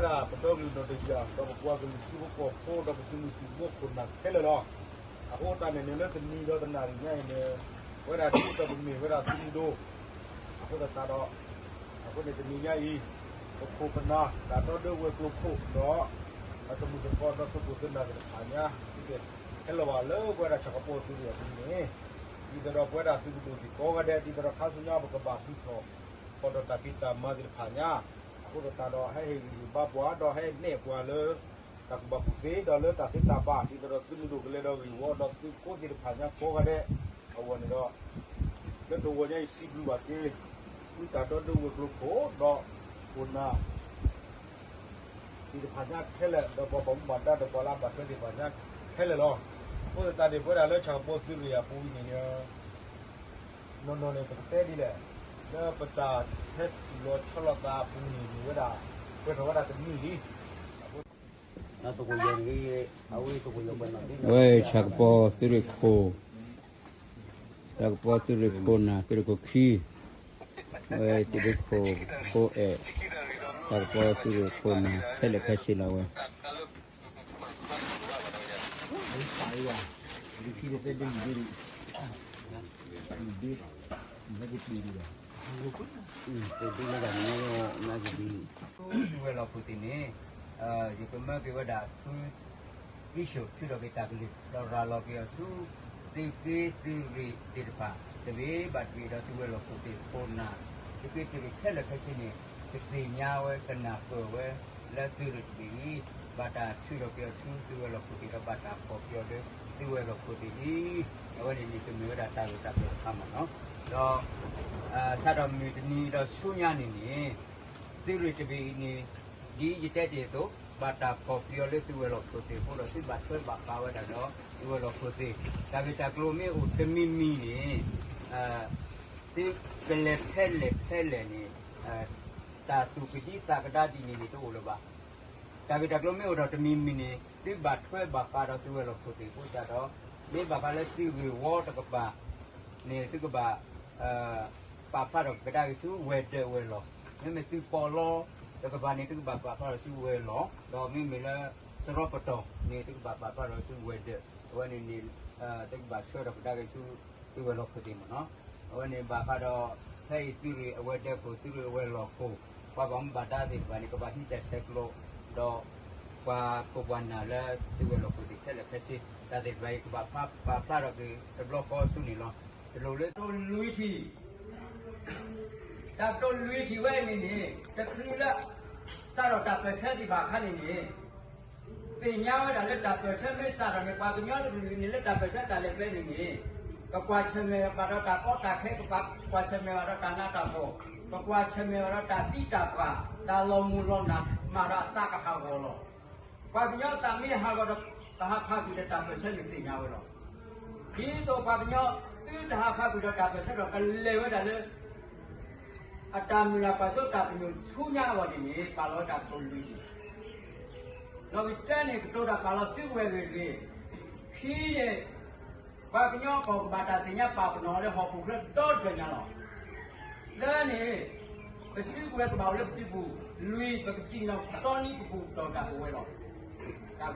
ဝဲဒၣ်ပဒီကလုာ်ဒီးတယၤ ဒီးပပှၤကလုာ်ထံဖိကီၢ်ဖိ ဒီးပသုးမုၢ်သံၣ်ဘိခိၣ်နၢ်ခဲလၢာ်လီၤ. အဃိသတးန့ၣ်န့ၣ် လၢတနံၤဒီးတနံၤညါအံၤန့ၣ် ပဝဲဒၣ်ဒ်သိးပမ့ၢ်ဝဲဒၣ်သုးမုၢ်ဒိၣ် အဃိသတးဒီး အဃိန့ၣ်တနံၤညါအံၤ ပခိၣ်ပနၢ် တၢ်ဒီဒုးဝဲၤကျိၤခိၣ်ဒီး ပသုးမုၢ်သံၣ်ဘိဒီးသုးခိၣ်သုးနၢ်သ့ၣ်တဖၣ်ညါ သုတဟဲလီၤဘၣ်လၢပဝဲဒၣ်ဆၣ်ကပီၤသုးရ့ၣ်အပူၤန့ၣ် ဒ်သိးဒီးပဝဲဒၣ်သုးမုၢ်ဒိၣ်သ့ၣ်ကိးဂၤဒဲး ဒ်သိးဒီးခါဆူညါပကဘၣ်သုးထီၣ် ဃီၤဒီးတၢ်ဖံးတၢ်မၤသ့ၣ်တဖၣ်ညါ အဃိသတးဒီးဟဲဟ့ၣ်ဂံၢ်ဟ့ၣ်ဘါပှၤဒီးဟဲနဲၣ်ပှၤလၢ တၢ်ကူၣ်ဘၣ်ကူၣ်သ့ဒီးလၢတၢ်သ့တၢ်ဘၣ် ဒ်သိးဒီးသုးမုၢ်ဒိၣ်ကလဲၤဒီးဂ့ၢ်ဝီဒီးသုးဖိသ့ၣ်တဖၣ်ညါကိးဂၤဒဲး အဂီၢ်န့ၣ်ဒီး လၢတဂီၤညါအံၤစံးဘျုးဘၣ်က့ၤ သုတၢ်ဒီဒုးဝဲၤကျိၤခိၣ်ဒီးခိၣ်နၢ် သ့ၣ်တဖၣ်ညါခဲလၢာ် ဒီးပှၤဘၣ်မူဘၣ်ဒါဒီးပှၤလၢအဘၣ်ထွဲသ့ၣ်တဖၣ်ညါခဲလၢာ်လီၤ. အဃိသတးန့ၣ် ပဝဲဒၣ်လၢဆၣ်ကပီၤသုးရ့ၣ်အပူၤအံၤန့ၣ် နီၢ်နီၢ်န့ၣ် ပကတဲဒ်လဲၣ်, လၢပတၢ်ဟဲတုၤလီၤဆီလီၤသးအပူၤန့ၣ် မ့ၢ်ဝဲဒၣ် ပှဲၤထီၣ်ဝဲဒၣ်တနံၣ်လံ. အဝဲဆၣ်ကပီၤသုးရ့ၣ်ခိၣ်, ဆၣ်ကပီၤသုးရ့ၣ်ခိၣ်နၢ် သုးရ့ၣ်ခိၣ်ခံ, ဝဲသုးရ့ၣ်ခိၣ်ဖိအဲၣ်, ဆၣ်ကပီၤသုးရ့ၣ်ခိၣ်နၢ် ခဲလၢာ်ခဲဆ့လီၤဝဲ သုးဝဲၤလီၢ်ခိၣ်သ့ၣ်န့ၣ် ယကမၢက့ၤဝဲဒၣ်ဖု အံၣ်ၡိၣ်ထုးထီၣ်က့ၤတၢ်ကလုၢ် ဒီးရၤလီၤက့ၤအီၤဆူ သုးက့သုးရ့ၣ်သ့ၣ်တဖၣ် တမ့ၢ်ဘၣ်တမ့ၢ်ဒီးသုးဝဲၤလီၢ်ခိၣ်သ့ၣ်ခိၣ်နၢ် သုးက့သုးရ့ၣ်ခဲလၢာ်ခဲဆ့န့ၣ် ကသ့ၣ်ညါဝဲကနၢ်ပၢၢ်ဝဲ လၢသုးရ့ၣ်တဘ့ၣ်အံၤ ဘၣ်တၢ်ထုးထီၣ်က့ၤအီၤဆူသုးဝဲၤလီၢ်ခိၣ်သ့ၣ်ဒီးဘၣ်တၢ်ဖီၣ်က့ၤအီၤလၢ သုးဝဲၤလီၢ်ခိၣ်သ့ၣ်လံ. အဝဲန့ၣ်န့ၣ် ကမ့ၢ်ဝဲဒၣ်တၢ်ဂ့ၢ်တၢ်ကျိၤတခါမ့ၢ်နီၤ. ဒီး စးထီၣ်မုၢ်တနံၤဒီးဆူညါန့ၣ်န့ၣ် သုးရ့ၣ်တဘ့ၣ်အံၤန့ၣ် ဒ်ယတဲတ့ၢ်အသိး ဘၣ်တၢ်ဖီၣ်ပျံၤအီၤလၢသုးဝဲၤလီၢ်ခိၣ်သ့ၣ်အဃိဒီး သုဘၣ်ထွဲဘၣ်ဃးဝဲဒၣ်ဒီး သုးဝဲၤလီၢ်ခိၣ်သ့ၣ် တၢ်ဂ့ၢ်တၢ်ကျိၤမ့ၢ်အိၣ်တမံၤမံၤန့ၣ် သုကလဲၤဖဲလဲၣ်ဖဲလဲၣ်န့ၣ် တၢ်သူၣ်ကဒံသးကဒါဒ်န့ၣ်န့ၣ် တအိၣ်လၢၤဘၣ်. တၢ်ဂ့ၢ်တၢ်ကျိၤမ့ၢ်အိၣ်ဒီးတမံၤမံၤန့ၣ် သုဘၣ်ထွဲဘၣ်ဃးဒီးသုးဝဲၤလီၢ်ခိၣ်သ့ၣ်အဃိသတးဒီး မ့ၢ်ဘၣ်ဃးလၢသုးဂ့ၢ်ဝီတကပၤန့ၣ် သုကဘၣ် ပာ်ဖျါထီၣ်ကဒါက့ၤဆူဝဲၤဒၢးဝဲၤလီၢ်, မ့မ့ၢ်သုးပီးလီတကပၤန့ၣ် သုကဘၣ်ပာ်ဖျါထီၣ်ဆူဝဲၤလီၢ်, ဒီးမ့မ့ၢ်လၢစရီပတီၢ်န့ၣ် သုကဘၣ်ပာ်ဖျါထီၣ်ဆူဝဲၤဒၢး, အဝဲန့ၣ်န့ၣ် သုကဘၣ်ဆှၢထီၣ်ကဒါက့ၤဆူသုးဝဲၤလီၢ်ခိၣ်သ့ၣ်မ့ၢ်နီၤ. အဝဲန့ၣ်ဘၣ်ဃးဒီး ဖဲအံၤသုးရ့ၣ်အဝဲၤဒၢးခိၣ် သုးရ့ၣ်အဝဲၤလီၢ်ခိၣ် ပှၤဘၣ်မူဘၣ်ဒါသ့ၣ်တဖၣ်န့ၣ် ကဘၣ်ဟံးတၢ်ဆဲးကျိး ဒီးပှၤခိၣ်ပှၤနၢ်လၢသုးဝဲၤလီၢ်ခိၣ်သ့ၣ်ခဲလၢာ်ခဲဆ့ တၢ်သ့ၣ်တဖၣ်အံၤ ကဘၣ်ပာ်ဖျါထီၣ်က့ၤတဘျီဃီဆူန့ၣ်လီၤ. တလိၣ်လၢတိၢ်လွံၢ်ထံၣ် တၢ်တိၢ်လွံၢ်ထံၣ်ဝဲအံၤန့ၣ်န့ၣ် တချုးလၢ စးထီၣ်တၢ်ပၢၢ်ဆၢသ့ၣ်တဖၣ်အခါန့ၣ်န့ၣ် သ့ၣ်ညါဝဲဒၣ်လၢတၢ်ပၢၢ်ဆၢမ့ၢ်စးထီၣ်န့ၣ် ပှၤကညီတကလုာ်န့ၣ် လၢတၢ်ပၢၢ်ဆၢတၢ်လဲၤကျဲန့ၣ်န့ၣ် ကကွၢ်ဆၢၣ်မဲာ်ဘၣ်ဒီးတၢ်ကီတၢ်ခဲ ကကွၢ်ဆၢၣ်မဲာ်ဘၣ်ဒီးတၢ်နးတၢ်ဖှီၣ်, ကကွၢ်ဆၢၣ်မဲာ်ဘၣ်ဒီးတၢ်သံတၢ်ပှၢ်, တၢ်လီၤမုၢ်လီၤနၢ်မးဒီးအသးကဟးဂီၤလီၤ. ပှၤကညီအသးမ့ၢ်ဟးဂီၤဒီး ကဟးဖးကွံာ်ဒီးတၢ်ပၢၢ်ဆၢန့ၣ်သ့ၣ်ညါဝဲလီၤ. ဒ်သိးပှၤကညီသုတဟးဖးကွံာ်ဒီးတၢ်ပၢၢ်ဆၢဒီး ကလဲၤဝဲဒၣ်လၢ အတၢ်မုၢ်လၢ်ကွၢ်စိတၢ်ပညိၣ်ဆူညါအဂီၢ်န့ၣ်န့ၣ် ပာ်လီၤဝဲတၢ်ကတိၤလွံၢ်န့ၣ်, နီၣ်ဂံၢ်တၢန့ၣ် ကတိၤတၢ်ပာ်လီၤစုကဝဲၤဂ့ၤဂ့ၤ, ခံန့ၣ် ပှၤကညီကီၢ်ကဘၣ်တၢ်သ့ၣ်ညါပာ်ပနီၣ်လၢဟီၣ်ခိၣ်ချၢဒီတဖျၢၣ်ညါလီၤ. သၢန့ၣ် ပစုကဝဲၤကဘၣ်အိၣ်လၢပစုပူၤ, လွံၢ် ပကစံၣ်ညီၣ်ပတီၢ်နံၤပပူၤတီၢ်တၢ်အိၣ်ဝဲလီၤ. တၢ်